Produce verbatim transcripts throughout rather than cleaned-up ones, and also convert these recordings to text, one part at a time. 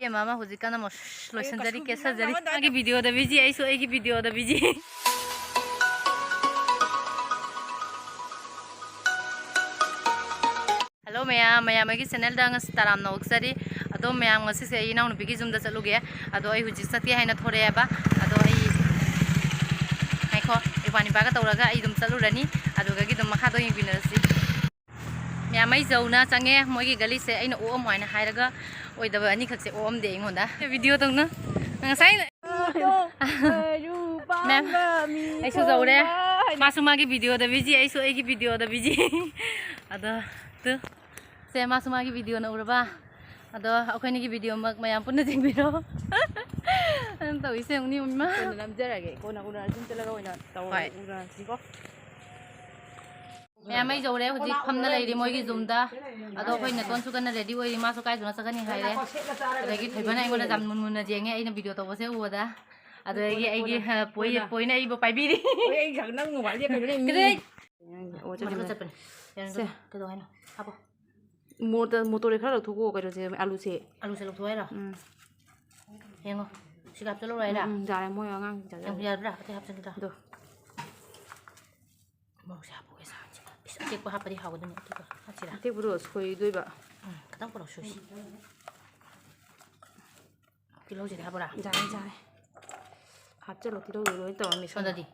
ꯃꯥꯃ ꯍꯧꯖꯤꯛ ꯀꯟꯅ ꯃꯣꯁ ꯂꯣꯏꯁꯤꯟꯖꯔꯤ, ꯀꯦꯁꯟꯖꯔꯤ꯫ ꯃꯥꯒꯤ ꯚꯤꯗꯤꯑꯣꯗ ꯕꯤꯖꯤ, ꯑꯩꯁꯨ ꯑꯩꯒꯤ ꯚꯤꯗꯤꯑꯣꯗ ꯕꯤꯖꯤ꯫ ꯍꯜꯂꯣ ꯃꯌꯥꯝ, ꯃꯌꯥꯝ ꯑꯩꯒꯤ ꯆꯦꯅꯦꯜꯗ ꯉꯁꯤ ꯇꯔꯥꯝꯅ ꯑꯣꯛꯆꯔꯤ꯫ ꯑꯗꯣ ꯃꯌꯥꯝ, ꯉꯁꯤꯁꯦ ꯑꯩ ꯏꯅꯥꯎꯅꯨꯄꯤꯒꯤ ꯌꯨꯝꯗ ꯆꯠꯂꯨꯒꯦ꯫ ꯑꯗꯣ ꯑꯩ ꯍꯧꯖꯤꯛ ꯆꯠꯀꯦ ꯍꯥꯏꯅ ꯊꯣꯔꯛꯑꯦꯕ꯫ ꯑꯗꯣ ꯑꯩ, ꯉꯥꯏꯈꯣ, ꯏꯄ꯭ꯋꯥ ꯅꯤꯄꯥꯒ ꯇꯧꯔꯒ ꯑꯩ ꯑꯗꯨꯝ ꯆꯠꯂꯨꯔꯅꯤ꯫ ꯑꯗꯨꯗꯒꯤ ꯑꯗꯨꯝ ꯃꯈꯥꯗꯣ ꯌꯦꯡꯃꯤꯟꯅꯔꯁꯤ꯫ ꯃꯌꯥꯝ, ꯑꯩ ꯖꯧꯅ ꯆꯪꯉꯦ꯫ ꯃꯣꯏꯒꯤ ꯒꯂꯤꯁꯦ ꯑꯩꯅ ꯑꯣꯛꯑꯝꯃꯣ ꯍꯥꯏꯅ ꯍꯥꯏꯔꯒ ꯑꯣꯏꯗꯕ ꯑꯅꯤꯈꯛꯁꯦ ꯑꯣꯛꯑꯝꯗꯦ ꯑꯩꯉꯣꯟꯗ꯫ ꯚꯤꯗꯤꯑꯣ ꯇꯧꯅ ꯉꯁꯥꯏ꯫ ꯃꯌꯥꯝ, ꯑꯩꯁꯨ ꯖꯧꯔꯦ꯫ ꯃꯥꯁꯨ ꯃꯥꯒꯤ ꯚꯤꯗꯤꯑꯣꯗ ꯕꯤꯖꯤ, ꯑꯩꯁꯨ ꯑꯩꯒꯤ ꯚꯤꯗꯤꯑꯣꯗ ꯕꯤꯖꯤ꯫ ꯑꯗꯣ, ꯇꯨ꯫ ꯁꯦ, ꯃꯥꯁꯨ ꯃꯥꯒꯤ ꯚꯤꯗꯤꯑꯣꯅ ꯎꯔꯕ? ꯑꯗꯣ ꯑꯩꯈꯣꯏꯅꯤꯒꯤ ꯚꯤꯗꯤꯑꯣꯃꯛ ꯃꯌꯥꯝ ꯄꯨꯟꯅ ꯌꯦꯡꯕꯤꯔꯣ꯫ ꯅꯪ ꯇꯧꯔꯤꯁꯦ ꯌꯦꯡꯉꯨꯅꯦ, ꯏꯃꯥ꯫ ꯀꯣꯟꯅ ꯅꯝꯖꯔꯒꯦ, ꯀꯣꯟꯅ ꯎꯅꯔꯁꯤ, ꯆꯠꯂꯒ ꯑꯣꯏꯅ ꯇꯧꯔ ꯍꯣꯏ꯫ ꯎꯅꯔꯁꯤꯀꯣ꯫ ꯃꯌꯥꯝ, ꯑꯩ ꯌꯧꯔꯦ, ꯍꯧꯖꯤꯛ ꯐꯝꯅ ꯂꯩꯔꯤ ꯃꯣꯏꯒꯤ ꯖꯨꯝꯗ꯫ ꯑꯗꯣ ꯑꯩꯈꯣꯏ ꯅꯦꯇꯣꯟꯁꯨ ꯀꯟꯅ ꯔꯦꯗꯤ ꯑꯣꯏꯔꯤ, ꯃꯥꯁꯨ ꯀꯥꯏꯗꯅꯣ ꯆꯠꯀꯅꯤ ꯍꯥꯏꯔꯦ꯫ ꯑꯗꯒꯤ ꯊꯣꯏꯕꯅ ꯑꯩꯉꯣꯟꯗ ꯌꯥꯝ ꯃꯨꯟ ꯃꯨꯟꯅ ꯌꯦꯡꯉꯦ, ꯑꯩꯅ ꯚꯤꯗꯤꯑꯣ ꯇꯧꯕꯁꯦ ꯎꯕꯗ꯫ ꯑꯗꯒꯤ ꯑꯩꯒꯤ, ꯑ, ꯄꯣꯏ-, ꯄꯣꯏꯅ ꯑꯩꯕꯨ ꯄꯥꯏꯕꯤꯔꯤ꯫ ꯍꯣꯏ, ꯑꯩ ꯉꯁꯥꯏ ꯅꯪ ꯃꯣꯕꯥꯏꯜꯁꯦ ꯀꯩꯅꯣꯅꯦ, ꯃꯤ꯫ ꯀꯗꯥꯏ? ꯑꯣ, ꯃꯊꯛꯇ ꯆꯠꯈꯤꯕꯅꯦ꯫ ꯆꯠꯄꯅꯦ꯫ ꯁꯦ꯫ ꯀꯩꯗꯧ ꯍꯥꯏꯅꯣ? ꯍꯥꯞꯄꯣ꯫ ꯃꯣꯇꯣ-, ꯃꯣꯇꯣꯔꯗꯩ ꯈꯔ ꯂꯧꯊꯣꯛꯀꯣ, ꯀꯩꯅꯣꯁꯦ, ꯑꯂꯨꯁꯦ꯫ ꯑꯂꯨꯁꯦ ꯂꯧꯊꯣꯛ ꯍꯥꯏꯔꯣ? ꯎꯝ꯫ ꯌꯦꯡꯉꯣ꯫ ꯁꯤꯒ ꯍꯥꯞꯆꯜꯂꯨꯔꯣ ꯍꯥꯏꯔ? ꯎꯝ, ꯎꯝ, ꯌꯥꯔꯦ, ꯃꯣꯏ ꯑꯉꯥꯡꯁꯤꯡ ꯌꯥꯝ ꯆꯥꯖꯔꯦ꯫ ꯌꯥꯔꯕ꯭ꯔꯥ? ꯑꯇꯩ ꯍꯥꯞꯆꯟꯒꯗ꯭ꯔꯥ? ꯑꯗꯣ꯫ ꯃꯣꯔꯣꯛꯁꯦ ꯍꯥꯞꯄꯨꯒꯦ, ꯁꯥꯍꯟꯁꯤꯗ꯫ ꯏꯁ, ꯑꯇꯦꯛꯄ ꯍꯥꯞꯄꯗꯤ ꯍꯥꯎꯒꯗꯕꯅꯤ, ꯑꯇꯦꯛꯄ ꯍꯥꯞꯁꯤꯔꯥ? ꯑꯇꯦꯛꯄꯗꯣ ꯁꯣꯏꯗꯣꯏꯕ꯫ ꯎꯝ, ꯈꯤꯇꯪ ꯄꯨꯔꯛꯑꯣ, ꯁꯣꯏꯁꯤ꯫ ꯇꯤꯜꯍꯧꯁꯤꯗꯤ ꯍꯥꯞꯄꯨꯔꯥ? ꯌꯥꯔꯦ, ꯌꯥꯔꯦ꯫ ꯍꯥꯞꯆꯜꯂꯣ, ꯇꯤꯜꯍꯧꯗꯣ ꯂꯣꯏ ꯇꯧꯔꯝꯃꯤ ꯁꯣꯝꯗ꯫ ꯁꯣꯝꯗꯗꯤ?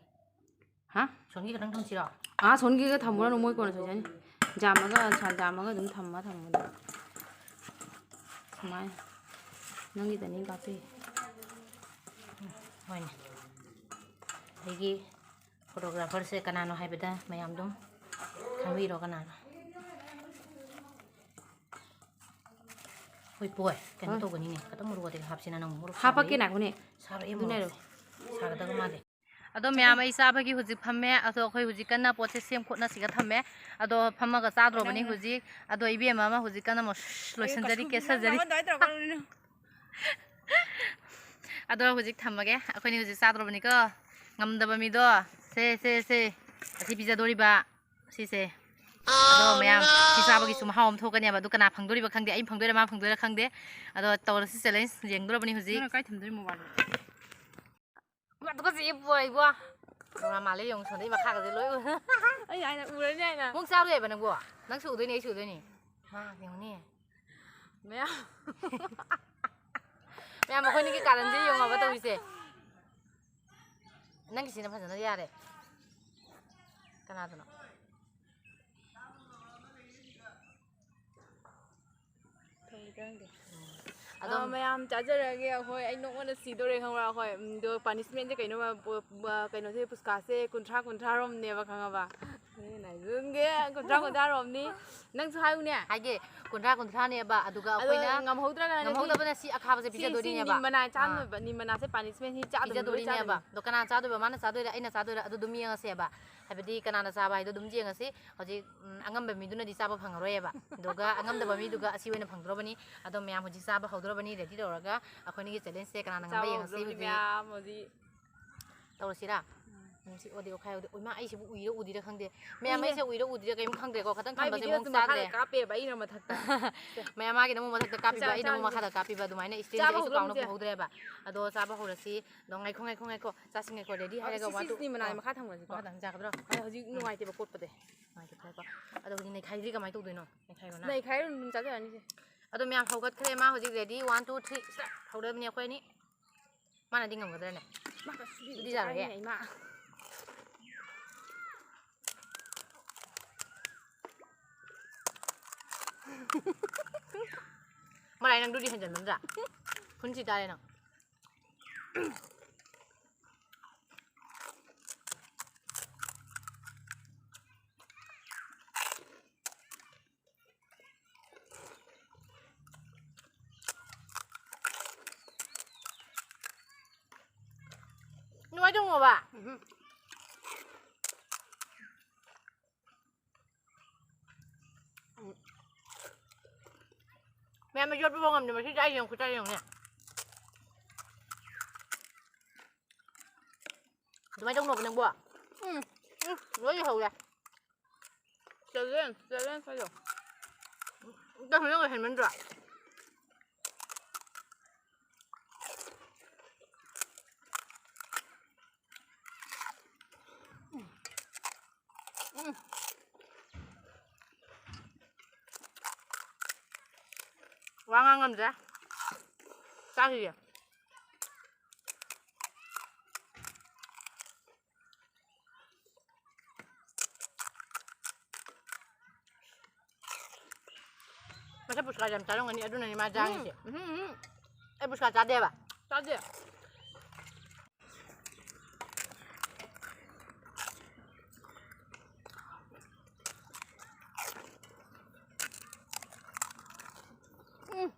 ꯍꯥ? ꯁꯣꯝꯒꯤ ꯈꯤꯇꯪ ꯊꯝꯁꯤꯔꯣ? ꯑꯥ, ꯁꯣꯝꯒꯤꯒ ꯊꯝꯃꯨꯔꯅꯨ, ꯃꯣꯏ ꯀꯣꯟꯅ ꯁꯣꯏꯖꯅꯤ꯫ ꯖꯥꯝꯃꯒ, ꯁꯥ-, ꯖꯥꯝꯃꯒ ꯑꯗꯨꯝ ꯊꯝꯃ ꯊꯝꯃꯣ ꯑꯗꯨꯝ꯫ ꯁꯨꯃꯥꯏꯅ꯫ ꯅꯪꯒꯤꯗꯅꯤ ꯀꯥꯞꯄꯤ꯫ ꯎꯝ, ꯍꯣꯏꯅꯦ꯫ ꯑꯩꯒꯤ photographerꯁꯦ ꯀꯅꯥꯅꯣ ꯍꯥꯏꯕꯗ ꯃꯌꯥꯝ ꯑꯗꯨꯝ ꯈꯪꯕꯤꯔꯣ ꯀꯅꯥꯅꯣ꯫ ꯍꯣꯏ, ꯄꯣꯏ꯫ ꯀꯩꯅꯣ ꯍꯣꯏ꯫ ꯇꯧꯒꯅꯤꯅꯦ꯫ ꯈꯤꯇꯪ ꯃꯣꯔꯣꯛ ꯑꯇꯦꯛꯄ ꯍꯥꯞꯁꯤꯅ ꯅꯪ ꯃꯣꯔꯣꯛ ꯍꯥꯞꯄꯛꯀꯦ, ꯁꯥꯕꯩ-, ꯉꯥꯏꯈꯣꯅꯦ꯫ ꯁꯥꯔꯛꯑꯦ ꯑꯗꯨ ꯃꯣꯔꯣꯛꯁꯦ꯫ ꯉꯥꯏꯔꯣ꯫ ꯁꯥꯒꯗꯕ ꯃꯥꯜꯂꯦ꯫ ꯑꯗꯣ ꯃꯌꯥꯝ, ꯑꯩ ꯆꯥꯕꯒꯤ ꯍꯧꯖꯤꯛ ꯐꯝꯃꯦ꯫ ꯑꯗꯣ ꯑꯩꯈꯣꯏ ꯍꯧꯖꯤꯛ ꯀꯟꯅ ꯄꯣꯠꯁꯦ ꯁꯦꯝ ꯈꯣꯠꯅ ꯁꯤꯒ ꯊꯝꯃꯦ꯫ ꯑꯗꯣ ꯐꯝꯃꯒ ꯆꯥꯗ꯭ꯔꯣꯕꯅꯤ ꯍꯧꯖꯤꯛ꯫ ꯑꯗꯣ ꯏꯕꯦꯝꯃ ꯑꯃ ꯍꯧꯖꯤꯛ ꯀꯟꯅ ꯃꯣꯁ-, ꯂꯣꯏꯁꯤꯟꯖꯔꯤ, ꯀꯦꯁꯟꯖꯔꯤ꯫ ꯑꯗꯣ ꯍꯧꯖꯤꯛ ꯊꯝꯃꯒꯦ꯫ ꯑꯩꯈꯣꯏꯅꯤ ꯍꯧꯖꯤꯛ ꯆꯥꯗ꯭ꯔꯣꯕꯅꯤꯀꯣ꯫ ꯉꯝꯗꯕ ꯃꯤꯗꯣ꯫ ꯁꯦ, ꯁꯦ, ꯁꯦ꯫ ꯑꯁꯤ ꯄꯤꯖꯗꯣꯔꯤꯕ꯫ ꯁꯤꯁꯦ꯫ ꯑꯗꯣ ꯃꯌꯥꯝ, ꯁꯤ ꯆꯥꯕꯒꯤꯁꯨ ꯃꯍꯥꯎ ꯑꯃ ꯊꯣꯛꯀꯅꯦꯕ꯫ ꯑꯗꯨ ꯀꯅꯥ ꯐꯪꯗꯣꯔꯤꯕ ꯈꯪꯗꯦ, ꯑꯩ ꯐꯪꯗꯣꯏꯔꯥ ꯃꯥ ꯐꯪꯗꯣꯏꯔꯥ ꯈꯪꯗꯦ꯫ ꯑꯗꯣ ꯇꯧꯔꯁꯤ, ꯆꯦꯂꯦꯟꯖ ꯌꯦꯡꯗꯣꯔꯕꯅꯤ ꯍꯧꯖꯤꯛ꯫ ꯅꯪꯅ ꯀꯥꯏ ꯊꯝꯗꯣꯏ ꯃꯣꯕꯥꯏꯜ? ꯑꯗꯨꯒ ꯁꯤ ꯏꯕꯣ, ꯏꯕꯣ꯫ ꯀꯅꯥ ꯃꯥꯜꯂꯦ ꯌꯦꯡꯉꯨ, ꯁꯣꯝꯗ ꯃꯈꯥꯒꯁꯦ ꯂꯣꯏ ꯎ-, ꯑꯩ ꯍꯥꯏꯅ ꯎꯔꯅꯤ ꯍꯥꯏꯅ꯫ ꯃꯨꯛ ꯆꯥꯔꯨꯏꯕ ꯅꯪꯕꯣ? ꯅꯪꯁꯨ ꯎꯗꯣꯏꯅꯤ, ꯑꯩꯁꯨ ꯎꯗꯣꯏꯅꯤ꯫ ꯃꯥ ꯌꯦꯡꯉꯨꯅꯦ꯫ ꯃꯌꯥꯝ꯫ ꯃꯌꯥꯝ, ꯑꯩꯈꯣꯏꯅꯤꯒꯤ ꯀꯥꯔꯟꯁꯦ ꯌꯦꯡꯉꯣꯕ ꯇꯧꯔꯤꯁꯦ꯫ ꯅꯪꯒꯤꯁꯤꯅ ꯐꯖꯅ ꯌꯥꯔꯦ꯫ ꯀꯅꯥꯗꯅꯣ? ꯈꯪꯗꯦ, ꯈꯪꯗꯦ꯫ ꯑꯗꯣ ꯑꯗꯣ ꯃꯌꯥꯝ ꯆꯥꯖꯔꯒꯦ ꯑꯩꯈꯣꯏ꯫ ꯑꯩ ꯅꯣꯛꯃꯟꯗ ꯁꯤꯗꯣꯔꯦ ꯈꯪꯕ꯭ꯔꯥ? ꯑꯩꯈꯣꯏ, ꯎꯝ, ꯑꯗꯣ ꯄꯥꯅꯤꯁꯃꯦꯟꯁꯦ ꯀꯩꯅꯣ, ꯀꯩꯅꯣꯁꯦ, ꯄꯨꯁꯀꯥꯁꯦ ꯀꯨꯟꯊ꯭ꯔꯥ ꯀꯨꯟꯊ꯭ꯔꯥ ꯔꯣꯝꯅꯦꯕ, ꯈꯪꯉꯕ? ꯑꯗꯨꯅ ꯍꯥꯏꯖꯟꯒꯦ, ꯀꯨꯟꯊ꯭ꯔꯥ ꯀꯨꯟꯊ꯭ꯔꯥ ꯔꯣꯝꯅꯤ꯫ ꯅꯪꯁꯨ ꯍꯥꯏꯌꯨꯅꯦ꯫ ꯍꯥꯏꯒꯦ, ꯀꯨꯟꯊ꯭ꯔꯥ ꯀꯨꯟꯊ꯭ꯔꯥꯅꯦꯕ, ꯑꯗꯨꯒ ꯑꯗꯣ ꯑꯩꯈꯣꯏꯅ ꯉꯝꯍꯧꯗ꯭ꯔꯒꯅ ꯁꯤ, ꯉꯝꯍꯧꯗꯕꯅ ꯁꯤ ꯑꯈꯥꯕꯁꯦ ꯁꯤ, ꯁꯤ ꯄꯤꯖꯗꯣꯏꯅꯦꯕ꯫ ꯅꯤꯝ ꯃꯅꯥ ꯑꯥ꯫ ꯆꯥꯅꯕ, ꯅꯤꯝ ꯃꯅꯥꯁꯦ ꯄꯥꯅꯤꯁꯃꯦꯟ ꯁꯤ ꯆꯥꯗꯕ ꯂꯣꯏ ꯄꯤꯖꯗꯣꯔꯤꯅꯦꯕ꯫ ꯆꯥꯗꯣꯏꯅꯦ꯫ ꯑꯗꯣ ꯀꯅꯥꯅ ꯆꯥꯗꯣꯏꯕ? ꯃꯥꯅ ꯆꯥꯗꯣꯏꯔꯥ, ꯑꯩꯅ ꯆꯥꯗꯣꯏꯔꯥ? ꯑꯗꯨ ꯑꯗꯨꯝ ꯌꯦꯡꯉꯁꯦꯕ꯫ ꯍꯥꯏꯕꯗꯤ ꯀꯅꯥꯅ ꯆꯥꯕ ꯍꯥꯏꯗꯣ ꯑꯗꯨꯝ ꯌꯦꯡꯉꯁꯤ꯫ ꯍꯧꯖꯤꯛ, ꯎꯝ, ꯑꯉꯝꯕ ꯃꯤꯗꯨꯅꯗꯤ ꯆꯥꯕ ꯐꯪꯉꯔꯣꯏꯕ꯫ ꯑꯗꯨꯒ ꯑꯉꯝꯗꯕ ꯃꯤꯗꯨꯒ ꯑꯁꯤ ꯑꯣꯏꯅ ꯐꯪꯗꯣꯔꯕꯅꯤ꯫ ꯑꯗꯣ ꯃꯌꯥꯝ ꯍꯧꯖꯤꯛ ꯆꯥꯕ ꯍꯧꯗꯣꯔꯕꯅꯤ, ꯔꯦꯗꯤ ꯇꯧꯔꯒ ꯑꯩꯈꯣꯏꯅꯤꯒꯤ ꯆꯦꯂꯦꯟꯖꯁꯦ ꯀꯅꯥꯅ ꯉꯝꯕ ꯆꯥꯕ ꯌꯦꯡꯉꯁꯤ ꯍꯧꯗꯣꯔꯕꯅꯤ ꯍꯧꯖꯤꯛ꯫ ꯃꯌꯥꯝ ꯍꯧꯖꯤꯛ꯫ ꯇꯧꯔꯁꯤꯔꯥ? ꯎꯝ꯫ ꯎꯝ, ꯁꯤ ꯑꯣꯗꯤ ꯑꯣꯈꯥꯏ ꯑꯣꯗꯤ꯫ ꯎꯏꯃꯥ, ꯑꯩꯁꯤꯕꯨ ꯎꯏꯔ ꯎꯗꯤꯔ ꯈꯪꯗꯦ꯫ ꯃꯌꯥꯝ, ꯎꯏꯅꯦ꯫ ꯑꯩꯁꯦ ꯎꯏꯔ ꯎꯗꯤꯔ ꯀꯔꯤꯝ ꯈꯪꯗ꯭ꯔꯦꯀꯣ꯫ ꯈꯇꯪ ꯃꯥꯏ ꯊꯝꯕꯁꯦ ꯚꯤꯗꯤꯑꯣꯁꯤ ꯃꯑꯣꯡ ꯃꯈꯥꯗ ꯆꯥꯗ꯭ꯔꯦ꯫ ꯀꯥꯞꯄꯦꯕ, ꯑꯩꯅ ꯃꯊꯛꯇ꯫ ꯃꯌꯥꯝ, ꯃꯥꯒꯤꯅ ꯑꯃꯨꯛ ꯃꯊꯛꯇ ꯀꯥꯞꯄꯤꯕ, ꯏꯆꯥ ꯑꯩꯅ ꯑꯃꯨꯛ ꯏꯆꯥꯅꯤ꯫ ꯃꯈꯥꯗ ꯀꯥꯞꯄꯤꯕ꯫ ꯑꯗꯨꯃꯥꯏꯅ ꯏꯁꯇꯦꯟꯁꯦ ꯆꯥꯕ ꯑꯩꯁꯨ ꯀꯥꯎꯅ ꯍꯧꯗ꯭ꯔꯣꯝꯁꯦ꯫ ꯄꯨꯍꯧꯗ꯭ꯔꯦꯕ꯫ ꯑꯗꯣ ꯆꯥꯕ ꯍꯧꯔꯁꯤ꯫ ꯑꯗꯣ ꯉꯥꯏꯈꯣ, ꯉꯥꯏꯈꯣ, ꯉꯥꯏꯈꯣ꯫ ꯆꯥꯁꯤ, ꯉꯥꯏꯈꯣ꯫ ꯔꯦꯗꯤ ꯑ, ꯍꯥꯏꯔꯒ ꯁꯤ, ꯋꯥꯟ, ꯁꯤ, ꯇꯨ꯫ ꯁꯤꯅꯤ ꯃꯅꯥꯏ ꯑ꯫ ꯃꯈꯥ ꯊꯝꯈ꯭ꯔꯁꯤꯀꯣ꯫ ꯃꯈꯥ ꯊꯝ ꯆꯥꯒꯗ꯭ꯔꯣ? ꯑ, ꯍꯧꯖꯤꯛ ꯎꯝ꯫ ꯅꯨꯡꯉꯥꯏꯇꯦꯕ ꯀꯣꯠꯄꯗꯤ꯫ ꯉꯥꯏꯈꯣ, ꯉꯥꯏꯈꯣ꯫ ꯑꯗꯣ ꯍꯧꯖꯤꯛ ꯅꯩꯈꯥꯏꯗ꯭ꯔꯤ ꯀꯃꯥꯏꯅ ꯇꯧꯗꯣꯏꯅꯣ? ꯅꯩꯈꯥꯏꯔꯣꯅ꯫ ꯅꯩꯈꯥꯏꯔ ꯑꯗꯨꯝ ꯆꯥꯖꯔꯅꯤꯁꯦ꯫ ꯑꯗꯣ ꯃꯌꯥꯝ ꯍꯧꯒꯠꯈ꯭ꯔꯦ꯫ ꯃꯥ ꯍꯧꯖꯤꯛ ready, one, two, three, start. ꯍꯧꯔꯕꯅꯤ ꯑꯩꯈꯣꯏ ꯑꯅꯤ꯫ ꯃꯥꯅꯗꯤ ꯉꯝꯒꯗ꯭ꯔꯅꯦ? ꯃꯥ ꯀꯩꯁꯨ ꯑꯗꯨꯗꯤ ꯌꯥꯔꯣꯏꯍꯦ꯫ ꯀꯥꯏꯅꯦ, ꯏꯃꯥ꯫ ꯃꯔꯥꯏ, ꯅꯪꯗꯨꯗꯤ ꯍꯦꯟꯖꯟꯃꯟꯗ꯭ꯔꯥ? ꯐꯨꯟꯁꯤ ꯇꯥꯔꯦ ꯅꯪ꯫ ꯅꯨꯡꯉꯥꯏ ꯇꯧꯉꯣꯕ꯫ ꯎꯝ꯫ ꯃꯌꯥꯝ ꯌꯣꯠꯄ ꯐꯥꯎ ꯉꯝꯗꯦ, ꯃꯁꯤ ꯆꯥ ꯌꯦꯡꯉꯨ, ꯈꯨꯆꯥ ꯌꯦꯡꯉꯨꯅꯦ꯫ ꯑꯗꯨꯃꯥꯏꯅ ꯇꯧꯅꯣꯕ ꯅꯪꯕꯣ꯫ ꯎꯝ, ꯎꯝ, ꯂꯣꯏ ꯂꯩꯍꯧꯔꯦ꯫ Challenge, challenge ꯍꯥꯏꯌꯣ꯫ ꯆꯥꯛ ꯍꯦꯟꯖꯥꯡ ꯍꯦꯟꯃꯟꯗ꯭ꯔꯣ? ꯎꯝ꯫ ꯋꯥ ꯉꯥꯡ ꯉꯝꯗ꯭ꯔꯦ꯫ ꯆꯥꯈꯤꯒꯦ꯫ ꯃꯁꯛ ꯄꯨꯁꯀꯥ ꯌꯥꯝ ꯆꯥꯔꯝꯒꯅꯤ, ꯑꯗꯨꯅꯅꯤ ꯃꯥ ꯆꯥꯉꯤꯁꯦ꯫ ꯎꯝ, ꯎꯝ, ꯎꯝ꯫ ꯑꯩ ꯄꯨꯁꯀꯥ ꯆꯥꯗꯦꯕ꯫ ꯆꯥꯗꯦ꯫ ꯎꯝ꯫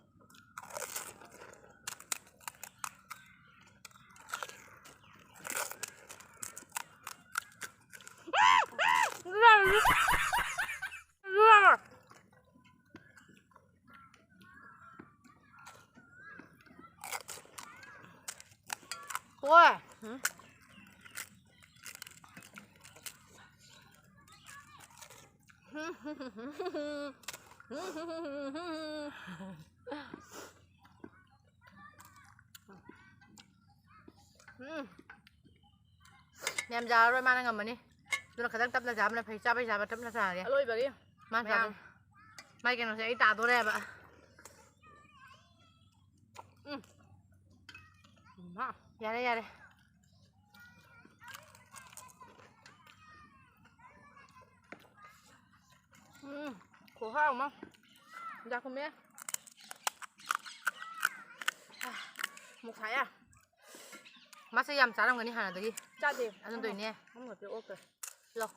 ꯍꯣꯏ꯫ ꯎꯝ꯫ ꯌꯥꯝ ꯆꯥꯔꯔꯣꯏ, ꯃꯥꯅ ꯉꯝꯃꯅꯤ꯫ ꯑꯗꯨꯅ ꯈꯤꯇꯪ ꯇꯞꯅ ꯆꯥꯕꯅ ꯐꯩ꯫ ꯆꯥꯕꯩ ꯆꯥꯕ ꯇꯞꯅ ꯆꯥꯔꯦ꯫ ꯑꯂꯣꯏꯕꯒꯤ ꯃꯥꯅ ꯃꯌꯥꯝ꯫ ꯆꯥꯕꯩ꯫ ꯃꯥꯏ ꯀꯩꯅꯣꯁꯦ ꯑꯩ ꯇꯥꯗꯣꯔꯦꯕ꯫ ꯎꯝ꯫ ꯃꯥ꯫ ꯌꯥꯔꯦ, ꯌꯥꯔꯦ꯫ ꯎꯝ, ꯈꯨꯍꯥꯎ ꯑꯃ꯫ ꯖꯥꯀꯨꯝꯃꯦ꯫ ꯑꯥ, ꯑꯃꯨꯛ ꯁꯥꯏꯌꯦ꯫ ꯃꯥꯁꯦ ꯌꯥꯝ ꯆꯥꯔꯝꯒꯅꯤ ꯍꯥꯟꯅꯗꯒꯤ꯫ ꯆꯥꯗꯦ꯫ ꯑꯗꯨꯅ ꯇꯧꯔꯤꯅꯦ꯫ ꯑꯃ-, ꯑꯃꯈꯛꯇꯤ ꯑꯣꯛꯈ꯭ꯔꯦ꯫ ꯂꯧ꯫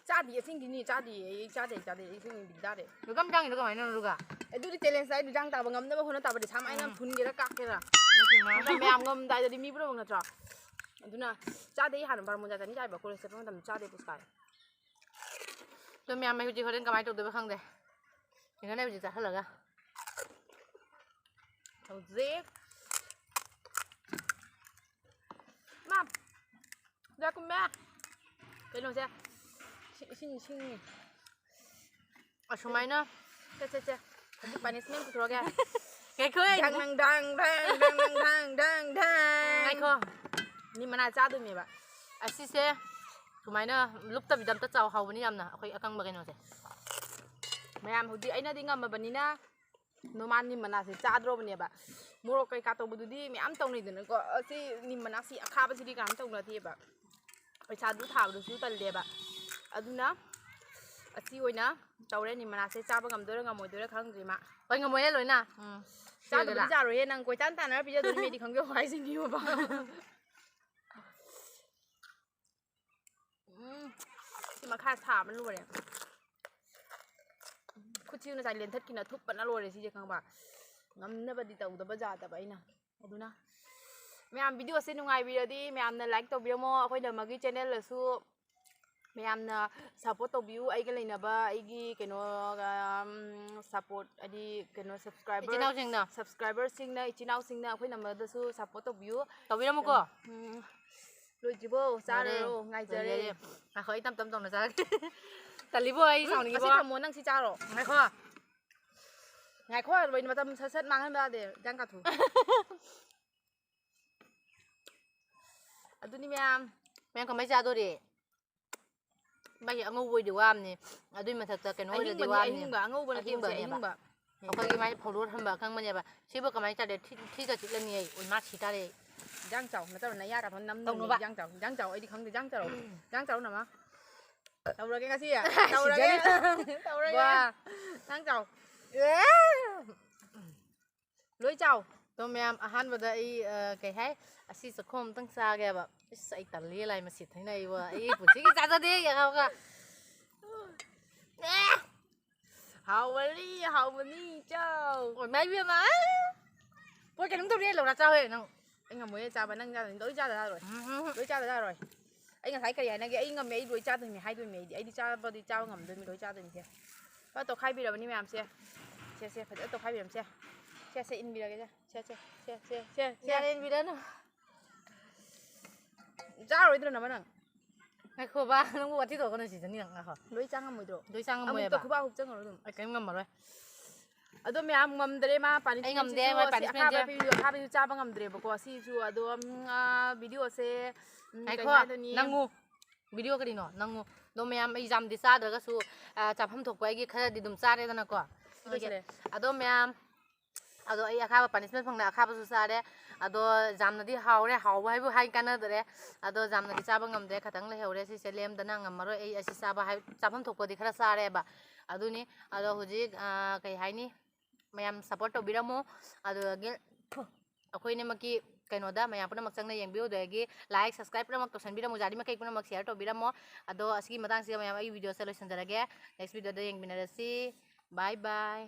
ꯆꯥꯗꯦ, ꯑꯁꯦꯡꯒꯤꯅꯤ, ꯆꯥꯗꯦ꯫ ꯑꯩ ꯆꯥꯗꯦ, ꯆꯥꯗꯦ, ꯑꯩ ꯑꯁꯦꯡꯒꯤ ꯕꯤꯠ ꯆꯥꯗꯦ꯫ ꯑꯗꯨ ꯀꯝ ꯆꯥꯡꯉꯤꯅꯣ ꯀꯃꯥꯏꯅ ꯇꯧꯔꯒ? ꯑꯗꯨꯗꯤ challenge ꯍꯥꯏꯗꯨ ꯆꯥꯡ ꯇꯥꯕ ꯉꯝꯅꯕ ꯍꯣꯠꯅ ꯇꯥꯕꯗꯤ ꯁꯥꯃꯥꯏꯅ ꯎꯝ꯫ ꯐꯨꯟꯒꯦꯔꯥ ꯀꯥꯛꯀꯦꯔꯥ꯫ ꯑꯗꯨꯅ ꯃꯌꯥꯝ ꯉꯝꯗꯥꯏꯗꯗꯤ ꯃꯤ ꯄꯨꯝꯅꯃꯛ ꯅꯠꯇ꯭ꯔꯣ? ꯑꯗꯨꯅ ꯆꯥꯗꯦ, ꯑꯩ ꯍꯥꯟꯅ ꯕꯥꯔꯃꯣꯟ ꯆꯥ ꯆꯥꯅꯤ ꯆꯥꯏꯕ, ꯀꯣꯂꯦꯖ ꯆꯠꯄ ꯃꯇꯝꯗ ꯆꯥꯗꯦ ꯄꯨꯁꯄꯥ꯫ ꯑꯗꯣ ꯃꯌꯥꯝ ꯍꯧꯖꯤꯛ ꯍꯣꯔꯦꯟ ꯀꯃꯥꯏꯅ ꯇꯧꯗꯣꯏꯕ ꯈꯪꯗꯦ꯫ ꯌꯦꯡꯉꯅꯤ ꯍꯧꯖꯤꯛ ꯆꯥꯁꯜꯂꯒ꯫ ꯍꯧꯖꯤꯛ꯫ ꯃꯥ, ꯖꯥꯀꯨꯝꯃꯦ꯫ ꯀꯩꯅꯣꯁꯦ꯫ ꯏꯁꯤꯡ ꯏꯁꯤꯡꯅꯤ꯫ ꯑꯁꯨꯃꯥꯏꯅ꯫ ꯁꯦ ꯁꯦ ꯁꯦ꯫ ꯍꯧꯖꯤꯛ ꯄꯅꯤꯁꯃꯦꯟ ꯄꯨꯊꯣꯔꯛꯑꯒꯦ꯫ ꯉꯥꯏꯈꯣ, ꯑꯩ ꯗꯪ ꯗꯪ ꯗꯪ ꯗꯪ ꯗꯪ ꯗꯪ ꯗꯪ ꯗꯪ꯫ ꯉꯥꯏꯈꯣ꯫ ꯅꯤꯝ ꯃꯅꯥ ꯆꯥꯗꯣꯏꯅꯦꯕ꯫ ꯑꯁꯤꯁꯦ ꯁꯨꯃꯥꯏꯅ ꯂꯨꯞꯇꯕꯤꯗ ꯑꯝꯇ ꯆꯥꯎ, ꯍꯥꯎꯕꯅꯤ ꯌꯥꯝꯅ, ꯑꯩꯈꯣꯏ ꯑꯀꯪꯕ ꯀꯩꯅꯣꯁꯦ꯫ ꯃꯌꯥꯝ ꯍꯧꯖꯤꯛ ꯑꯩꯅꯗꯤ ꯉꯝꯃꯕꯅꯤꯅ ꯅꯣꯃꯥꯟ ꯅꯤꯝ ꯃꯅꯥꯁꯦ ꯆꯥꯗ꯭ꯔꯣꯕꯅꯦꯕ꯫ ꯃꯣꯔꯣꯛ ꯀꯩꯀꯥ ꯇꯧꯕꯗꯨꯗꯤ ꯃꯌꯥꯝ ꯇꯧꯅꯩꯗꯅꯀꯣ꯫ ꯑꯁꯤ ꯅꯤꯝ ꯃꯅꯥꯁꯤ ꯑꯈꯥꯕꯁꯤꯗꯤ ꯀꯅꯥꯝ ꯇꯧꯅꯗꯦꯕ꯫ ꯄꯩꯁꯥꯗꯨ ꯊꯥꯕꯗꯨꯁꯨ ꯇꯜꯂꯦꯕ꯫ ꯑꯗꯨꯅ ꯑꯁꯤ ꯑꯣꯏꯅ ꯇꯧꯔꯦ꯫ ꯅꯤꯝ ꯃꯅꯥꯁꯦ ꯆꯥꯕ ꯉꯝꯗꯣꯏꯔꯥ ꯉꯝꯃꯣꯏꯗꯣꯏꯔꯥ ꯈꯪꯗ꯭ꯔꯤ ꯃꯥ꯫ ꯍꯣꯏ, ꯉꯝꯃꯣꯏꯍꯦ ꯂꯣꯏꯅ꯫ ꯎꯝ꯫ ꯆꯥꯗꯕꯗꯤ ꯁꯤꯗ ꯆꯥꯔꯣꯏꯍꯦ, ꯅꯪ ꯀꯣꯏꯇꯥꯟ ꯇꯥꯟꯅꯔ ꯄꯤꯖꯗꯣꯏꯅꯤ, ꯃꯤꯗꯤ ꯈꯪꯖꯧ ꯍꯥꯏꯁꯤꯅꯤꯕ꯫ ꯎꯝ꯫ ꯁꯤ ꯃꯈꯥ ꯁꯥꯕꯅ ꯂꯣꯏꯔꯦ꯫ ꯈꯨꯠꯁꯤ ꯉꯁꯥꯏ ꯂꯦꯟꯊꯠꯈꯤꯅ ꯊꯨꯞꯄꯅ ꯂꯣꯏꯔꯦ ꯁꯤꯁꯦ, ꯈꯪꯕ? ꯉꯝꯅꯕꯗꯤ ꯇꯧꯗꯕ ꯌꯥꯗꯕ ꯑꯩꯅ꯫ ꯑꯗꯨꯅ ꯃꯌꯥꯝ ꯚꯤꯗꯤꯑꯣꯁꯦ ꯅꯨꯡꯉꯥꯏꯕꯤꯔꯗꯤ ꯃꯌꯥꯝꯅ ꯂꯥꯏꯛ ꯇꯧꯕꯤꯔꯝꯃꯣ꯫ ꯑꯩꯈꯣꯏ ꯅꯃꯒꯤ ꯆꯦꯅꯦꯜꯗꯁꯨ ꯃꯌꯥꯝꯅ ꯁꯞꯄꯣꯔꯠ ꯇꯧꯕꯤꯌꯨ꯫ ꯑꯩꯒ ꯂꯩꯅꯕ ꯑꯩꯒꯤ ꯀꯩꯅꯣ, ꯎꯝ, ꯁꯞꯄꯣꯔꯠ ꯍꯥꯏꯗꯤ ꯀꯩꯅꯣ ꯁꯕꯁꯀ꯭ꯔꯥꯏꯕꯔ, ꯏꯆꯤꯟ ꯏꯅꯥꯎꯁꯤꯡꯅ꯫ ꯁꯕꯁꯀ꯭ꯔꯥꯏꯕꯔꯁꯤꯡꯅ, ꯏꯆꯤꯟ ꯏꯅꯥꯎꯁꯤꯡꯅ ꯑꯩꯈꯣꯏ ꯅꯃꯗꯁꯨ ꯁꯞꯄꯣꯔꯠ ꯇꯧꯕꯤꯌꯨ꯫ ꯇꯧꯕꯤꯔꯝꯃꯨꯀꯣ꯫ ꯎꯝ, ꯂꯣꯏꯗ꯭ꯔꯤꯕꯣ? ꯂꯣꯏꯔꯦ꯫ ꯆꯥꯔꯔꯣ, ꯉꯥꯏꯖꯔꯦ꯫ ꯂꯣꯏꯔꯦ꯫ ꯉꯥꯏꯈꯣ, ꯑꯩ ꯇꯞ ꯇꯞ ꯇꯧꯅ ꯆꯥꯔꯒꯦ꯫ ꯇꯜꯂꯤꯕꯣ, ꯑꯩ ꯎꯝ, ꯁꯥꯎꯅꯤꯡꯉꯤꯕꯣ꯫ ꯑꯁꯤ ꯊꯝꯃꯣ, ꯅꯪ ꯁꯤ ꯆꯥꯔꯣ꯫ ꯉꯥꯏꯈꯣ꯫ ꯉꯥꯏꯈꯣ, ꯂꯣꯏꯅ ꯃꯇꯝ ꯁꯠ ꯁꯠ ꯃꯥꯡꯍꯟꯕ ꯌꯥꯗꯦ꯫ ꯏꯟꯖꯥꯡ ꯀꯥꯊꯨ꯫ ꯑꯗꯨꯅꯤ ꯃꯌꯥꯝ꯫ ꯃꯌꯥꯝ ꯀꯃꯥꯏ ꯆꯥꯗꯣꯔꯤ? ꯃꯥꯒꯤ ꯑꯉꯧꯕ ꯑꯣꯏꯗꯤ ꯋꯥꯕꯅꯤ꯫ ꯑꯗꯨꯏ ꯃꯊꯛꯇ ꯀꯩꯅꯣ ꯑꯣꯏꯔꯗꯤ ꯑꯍꯤꯡꯕꯅꯤ, ꯋꯥꯕꯅꯤ꯫ ꯑꯍꯤꯡꯕ, ꯑꯉꯧꯕ ꯅꯠꯇꯦ, ꯃꯁꯤ ꯑꯍꯤꯡꯕꯅꯦꯕ꯫ ꯑꯍꯤꯡꯕ꯫ ꯑꯩꯈꯣꯏꯒꯤ ꯃꯥꯏ ꯐꯧꯗꯣꯛꯑ ꯊꯝꯕ ꯑꯀꯪꯕꯅꯦꯕ꯫ ꯁꯤꯕꯨ ꯀꯃꯥꯏꯅ ꯆꯥꯗꯣꯏ? ꯊꯤ-, ꯊꯤꯒ ꯆꯤꯠꯂꯅꯤ ꯑꯩ꯫ ꯑꯣꯏ, ꯃꯥ ꯁꯤ ꯇꯥꯔꯦ ꯑꯩ꯫ ꯏꯟꯖꯥꯡ ꯆꯥꯎ, ꯅꯠꯇ꯭ꯔꯒ ꯅꯌꯥ ꯀꯥꯊꯣꯛ ꯅꯝꯗꯣꯏꯅꯤ꯫ ꯇꯧꯅꯨꯕ꯫ ꯏꯟꯖꯥꯡ ꯆꯥꯎ, ꯏꯟꯖꯥꯡ ꯆꯥꯎ, ꯑꯩꯗꯤ ꯈꯪꯗꯦ, ꯏꯟꯖꯥꯡ ꯆꯥꯔꯣ꯫ ꯏꯟꯖꯥꯡ ꯆꯥꯔꯣ, ꯅꯃꯥ꯫ ꯇꯧꯔꯒꯦ ꯉꯁꯤ꯫ ꯇꯧꯔꯒꯦ꯫ ꯁꯤꯖꯅꯤ꯫ ꯇꯧꯔꯒꯦ꯫ ꯋꯥ꯫ ꯏꯟꯖꯥꯡ ꯆꯥꯎ꯫ ꯂꯣꯏ ꯆꯥꯎ꯫ ꯑꯗꯣ ꯃꯌꯥꯝ, ꯑꯍꯥꯟꯕꯗ ꯑꯩ, ꯑ, ꯀꯩ ꯍꯥꯏ, ꯑꯁꯤ ꯆꯈꯣꯝ ꯑꯝꯇꯪ ꯆꯥꯒꯦꯕ꯫ ꯏꯁ, ꯑꯩ ꯇꯜꯂꯤ, ꯂꯥꯏ ꯃꯁꯤ ꯊꯦꯡꯅꯩꯕ꯫ ꯑꯩ ꯄꯨꯟꯁꯤꯒꯤ ꯆꯥꯖꯗꯦ, ꯌꯥꯍꯧꯒ꯫ ꯑꯦ! ꯍꯥꯎꯕꯅꯤ, ꯍꯥꯎꯕꯅꯤ, ꯆꯥꯎ꯫ ꯑꯣ, ꯏꯃꯥ ꯏꯕꯦꯝꯃ, ꯑꯦ! ꯄꯣꯠ ꯀꯩꯅꯣꯝ ꯇꯧꯔꯦ, ꯂꯧꯔ ꯆꯥꯎꯍꯦ, ꯅꯪ꯫ ꯑꯩ ꯉꯝꯃꯣꯏꯌꯦ ꯆꯥꯕ, ꯅꯪ ꯆꯥꯗꯣꯏꯅꯤ, ꯂꯣꯏ ꯆꯥꯗ ꯌꯥꯔꯣꯏ꯫ ꯎꯝ, ꯎꯝ, ꯎꯝ꯫ ꯂꯣꯏ ꯆꯥꯗ ꯌꯥꯔꯣꯏ꯫ ꯑꯩ ꯉꯁꯥꯏ ꯀꯔꯤ ꯍꯥꯏꯅꯒꯦ? "ꯑꯩ ꯉꯝꯃꯦ, ꯑꯩ ꯂꯣꯏ ꯆꯥꯗꯣꯏꯅꯤ" ꯍꯥꯏꯗꯣꯏꯅꯤ ꯑꯩꯗꯤ꯫ ꯑꯩꯗꯤ ꯆꯥꯕꯗꯤ ꯆꯥꯕ ꯉꯝꯗꯣꯏꯅꯤ, ꯂꯣꯏ ꯆꯥꯗꯣꯏꯅꯤ ꯁꯦ꯫ ꯐꯖꯅ ꯇꯣꯈꯥꯏꯕꯤꯔꯕꯅꯤ ꯃꯌꯥꯝꯁꯦ꯫ ꯁꯦ, ꯁꯦ, ꯐꯖꯅ ꯇꯣꯈꯥꯏꯕꯤꯔꯝꯁꯦ꯫ ꯁꯦ, ꯁꯦ, ꯏꯟꯕꯤꯔꯒꯦ ꯁꯦ꯫ ꯁꯦ, ꯁꯦ, ꯁꯦ, ꯁꯦ, ꯁꯦ, ꯁꯦ꯫ ꯌꯥꯔꯦ, ꯏꯟꯕꯤꯔꯅꯨ꯫ ꯆꯥꯔꯣꯏꯗ꯭ꯔꯣ ꯅꯃ ꯅꯪ? ꯉꯥꯏꯈꯣꯕ, ꯅꯪꯕꯨ ꯋꯥꯊꯤ ꯇꯧꯔꯛꯀꯅꯨ ꯁꯤꯗꯅꯤ ꯅꯪ, ꯉꯥꯏꯈꯣ꯫ ꯂꯣꯏ ꯆꯥ ꯉꯝꯃꯣꯏꯗ꯭ꯔꯣ? ꯂꯣꯏ ꯆꯥ ꯉꯝꯃꯣꯏ ꯑꯃꯨꯛꯇ ꯍꯥꯏꯕ꯫ ꯈꯨꯕꯥꯛ ꯍꯨꯛ ꯆꯪꯉꯔꯣꯏ ꯑꯗꯨꯝ꯫ ꯑꯩ ꯀꯔꯤꯝ ꯉꯝꯃꯔꯣꯏ꯫ ꯑꯗꯣ ꯃꯌꯥꯝ ꯉꯝꯗ꯭ꯔꯦ ꯃꯥ ꯄꯥꯅꯤꯁꯃꯦꯟ ꯑꯩ ꯉꯝꯗꯦ, ꯃꯥ ꯄꯥꯅꯤꯁꯃꯦꯟꯁꯦ꯫ ꯑꯈꯥꯕ ꯄꯤꯕꯤꯌꯨ, ꯑꯈꯥꯕꯁꯨ ꯆꯥꯕ ꯉꯝꯗ꯭ꯔꯦꯕꯀꯣ꯫ ꯁꯤꯁꯨ ꯑꯗꯣ ꯎꯝ, ꯑꯥ, ꯚꯤꯗꯤꯑꯣꯁꯦ ꯎꯝ, ꯀꯩ ꯉꯥꯏꯈꯣ, ꯍꯥꯏꯗꯣꯏꯅꯤ? ꯅꯪꯉꯨ꯫ ꯚꯤꯗꯤꯑꯣ ꯀꯔꯤꯅꯣ? ꯅꯪꯉꯨ꯫ ꯑꯗꯣ ꯃꯌꯥꯝ ꯑꯩ ꯌꯥꯝꯗꯤ ꯆꯥꯗ꯭ꯔꯒꯁꯨ, ꯑꯥ, ꯆꯥꯐꯝ ꯊꯣꯛꯄ ꯑꯩꯒꯤ ꯈꯔꯗꯤ ꯑꯗꯨꯝ ꯆꯥꯔꯦꯗꯅꯀꯣ꯫ ꯂꯣꯏꯁꯤꯜꯂꯦ꯫ ꯑꯗꯣ ꯃꯌꯥꯝ, ꯑꯗꯣ ꯑꯩ ꯑꯈꯥꯕ ꯄꯥꯅꯤꯁꯃꯦꯟ ꯐꯪꯅ ꯑꯈꯥꯕꯁꯨ ꯆꯥꯔꯦ꯫ ꯑꯗꯣ ꯌꯥꯝꯅꯗꯤ ꯍꯥꯎꯔꯦ, ꯍꯥꯎꯕ ꯍꯥꯏꯕꯨ ꯍꯥꯏ ꯀꯥꯟꯅꯗꯔꯦ꯫ ꯑꯗꯣ ꯌꯥꯝꯅꯗꯤ ꯆꯥꯕ ꯉꯝꯗ꯭ꯔꯦ, ꯈꯇꯪ ꯂꯩꯍꯧꯔꯦ꯫ ꯁꯤꯁꯦ ꯂꯦꯝꯗꯅ ꯉꯝꯃꯔꯣꯏ꯫ ꯑꯩ ꯑꯁꯤ ꯆꯥꯕ ꯍꯥꯏ, ꯆꯥꯐꯝ ꯊꯣꯛꯄꯗꯤ ꯈꯔ ꯆꯥꯔꯦꯕ꯫ ꯑꯗꯨꯅꯤ꯫ ꯑꯗꯣ ꯍꯧꯖꯤꯛ, ꯑꯥ, ꯀꯩ ꯍꯥꯏꯅꯤ, ꯃꯌꯥꯝ ꯁꯞꯄꯣꯔꯠ ꯇꯧꯕꯤꯔꯝꯃꯣ꯫ ꯑꯗꯨꯗꯒꯤ ꯑꯩꯈꯣꯏꯅꯃꯛꯀꯤ ꯀꯩꯅꯣꯗ ꯃꯌꯥꯝ ꯄꯨꯝꯅꯃꯛ ꯆꯪꯅ ꯌꯦꯡꯕꯤꯌꯨ꯫ ꯑꯗꯨꯗꯒꯤ ꯂꯥꯏꯛ, ꯁꯕꯁꯀ꯭ꯔꯥꯏꯕ ꯄꯨꯝꯅꯃꯛ ꯇꯧꯁꯟꯕꯤꯔꯝꯃꯣ꯫ ꯖꯥꯔꯤ ꯃꯈꯩ ꯄꯨꯝꯅꯃꯛ ꯁꯤꯌꯔ ꯇꯧꯕꯤꯔꯝꯃꯣ꯫ ꯑꯗꯣ ꯑꯁꯤꯒꯤ ꯃꯇꯥꯡꯁꯤꯗ ꯃꯌꯥꯝ ꯑꯩ ꯚꯤꯗꯤꯑꯣꯁꯦ ꯂꯣꯏꯁꯤꯟꯖꯔꯒꯦ꯫ ꯅꯦꯛꯁ ꯚꯤꯗꯤꯑꯣꯗ ꯌꯦꯡꯃꯤꯟꯅꯔꯁꯤ꯫ ꯕꯥꯏ ꯕꯥꯏ꯫